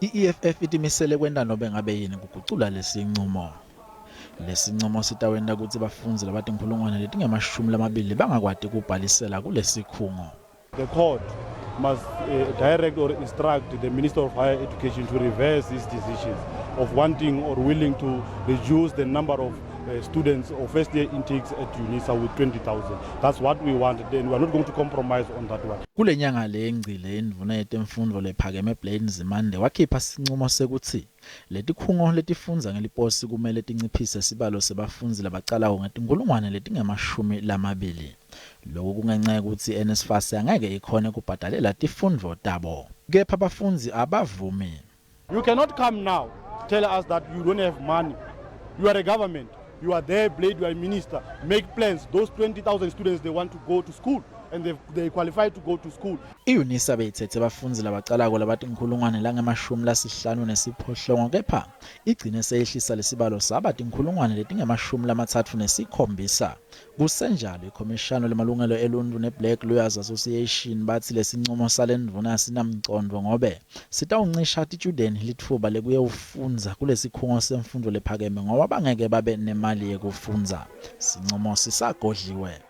I-EFF itimisele kwenta nobe ngabe yini kugucula lesincumo. Lesincumo sitawenta kutsi bafundzi labatinkhulungwane letingemashumi lamabili bangakwati kubhalisela kulesikhungo. The court must direct or instruct the Minister of Higher Education to reverse his decisions of wanting or willing to reduce the number of students or first year intakes at UNISA with 20,000. That's what we want. Then we are not going to compromise on that one. Kulenyanga leyengcile indvuna yetemfundvo lephakeme Blade Nzimande wakhipha sincumo sekutsi letikhungo letifundza ngeliposi kumele tinciphise sibalo sebafundzi labacalako ngetinkhulungwane letingemashumi lamabili. Loku kungenca yekutsi NSFAS angeke ikhone kubhadalela tifundvo tabo. Kepha bafundzi abavumi. You cannot come now tell us that you don't have money. You are a government. You are there, Blade, you are a minister. Make plans. Those 20,000 students, they want to go to school and they qualify to go to school. I-UNISA beyitsetse bafundzi labacalako labatinkhulungwane langemashumi lasihlanu nesiphohlongo kepha igcine seyehlisa lesibalo saba tinkhulungwane letingemashumi lamatsatfu nesikhombisa. Kusenjalo ikhomishano lemalungelo eluntfu ne-Black Lawyers Association batsi lesincumo salendvuna asinamcondvo ngobe sitawuncisha titjudeni litfuba lekuyewufundza kulesikhungo semfundvo lephakeme ngoba bangeke babe nemali yekufundza. Sincumo sisagodliwe.